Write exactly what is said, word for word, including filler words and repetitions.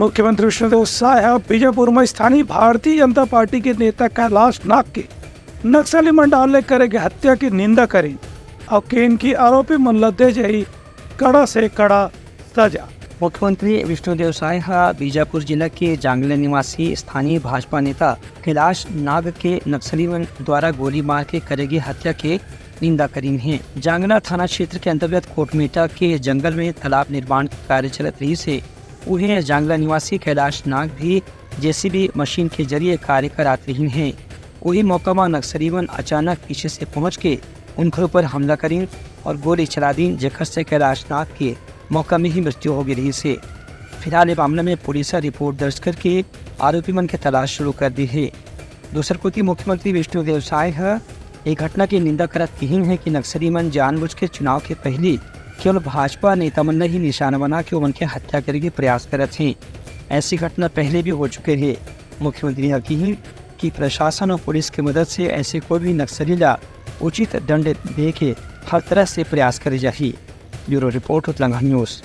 मुख्यमंत्री विष्णुदेव साय ह बीजापुर म स्थानीय भारतीय जनता पार्टी के नेता कैलाश नाग के नक्सली मन डाहर ले करे गे हत्या के निंदा करिन अउ किहिन कि आरोपी मन ल दे जाही कड़ा से कड़ा सजा। मुख्यमंत्री विष्णुदेव साय ह बीजापुर जिला के जांगला निवासी स्थानीय भाजपा नेता कैलाश नाग के नक्सली मन द्वारा गोली मार के करे गे हत्या के निंदा करिन हे। जांगला थाना क्षेत्र के अंतर्गत कोटमेटा के जंगल में तालाब निर्माण के कार्य चलत रहिस हे। उहें, जांगला निवासी कैलाश नाग भी जेसीबी मशीन के जरिए कार्य करात रहिन हे। उही मौका म नक्सली मन अचानक पीछे से पहुंच के उनकर ऊपर हमला करिन और गोली चला दीन, जेकर से कैलाश नाग के मौका में ही मृत्यु हो गे रहिस हे। फिलहाल ए मामला में पुलिस ह रिपोर्ट दर्ज करके आरोपी मन के तलाश शुरू कर दी हे। दूसर कोति, मुख्यमंत्री विष्णुदेव साय ह ए घटना के निंदा करत किहिन हे कि नक्सली मन जानबूझ के चुनाव के पहिली केवल भाजपा नेता मन ल ही निशाना बना के ओमन के हत्या करे के प्रयास करत हे। ऐसी घटना पहले भी हो चुके हे। मुख्यमंत्री ह किहिन कि प्रशासन और पुलिस के मदद से ऐसे कोई भी नक्सली ला उचित दंड दे के हर तरह से प्रयास करे जाही। ब्यूरो रिपोर्ट, उतलंगा न्यूज।